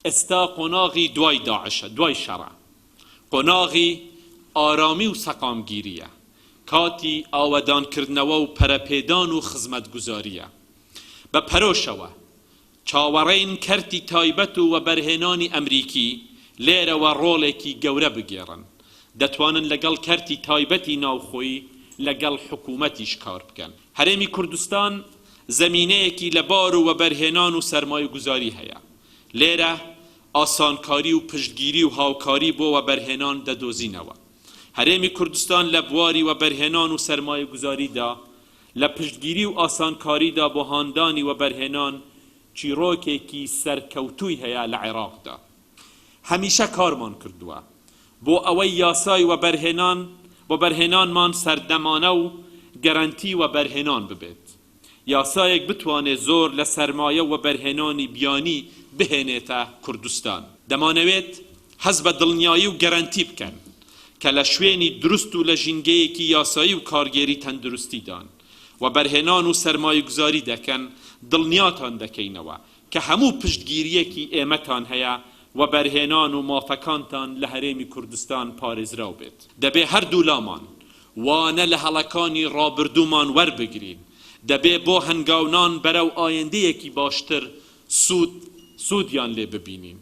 ئێستا قۆناغی دوای داعشە، دوای شەڕە. قۆناغی ئارامی و سەقامگیرییە. کاتی ئاوەدانکردنەوە و پەرەپێدان و خزمەتگوزارییە. بە پەرۆشەوە چاوەڕێین کەرتی تایبەت و وەبەرهێنانی ئەمریکی لێرەوە ڕۆڵێکی گەورە بگێڕن. دەتوانن لەگەڵ کەرتی تایبەتی ناوخۆیی لەگەڵ حکوومەتیش کار بکەن. هەرێمی کوردستان زەمینەیەکی لەبار و وەبەرهێنان و سەرمایەگوزاری هەیە. لێرە ئاسانکاری و پشتگیری و هاوکاری بۆ وەبەرهێنان دەدۆزینەوە. هەرێمی کوردستان لە بواری وەبەرهێنان و سەرمایەگوزاریدا، لە پشتگیری و ئاسانکاریدا بۆ هاندانی وەبەرهێنان چیڕۆکێکی سەرکەوتووی هەیە لە عێراقدا. هەمیشە کارمان کردووە بۆ ئەوەی یاسای وەبەرهێنان وەبەرهێنانمان سەردەمانە و گەرەنتی وەبەرهێنان ببێت. یاسایەک بتوانێت زۆر لە سەرمایە و وەبەرهێنانی بیانی بهێنێتە کوردستان. دەمانەوێت هەست بە دڵنیایی و گەرەنتی بکەن کە لە شوێنی دروست و لە ژینگەیەکی یاسایی و کارگێری تەندروستیدان، وەبەرهێنان و سەرمایەگوزاری دەکەن، دڵنیاتان دەکەینەوە کە هەموو پشتگیرییەکی ئێمەتان هەیە، وەبەرهێنان و مافەکانتان لە هەرێمی کوردستان پارێزراو بێت. دەبێ هەردوولامان وانە لە هەڵەکانی ڕابردوومان وەربگرین، دەبێ بۆ هەنگاونان بەرەو ئایندەیەکی باشتر سوود سوودیان لێ ببینین.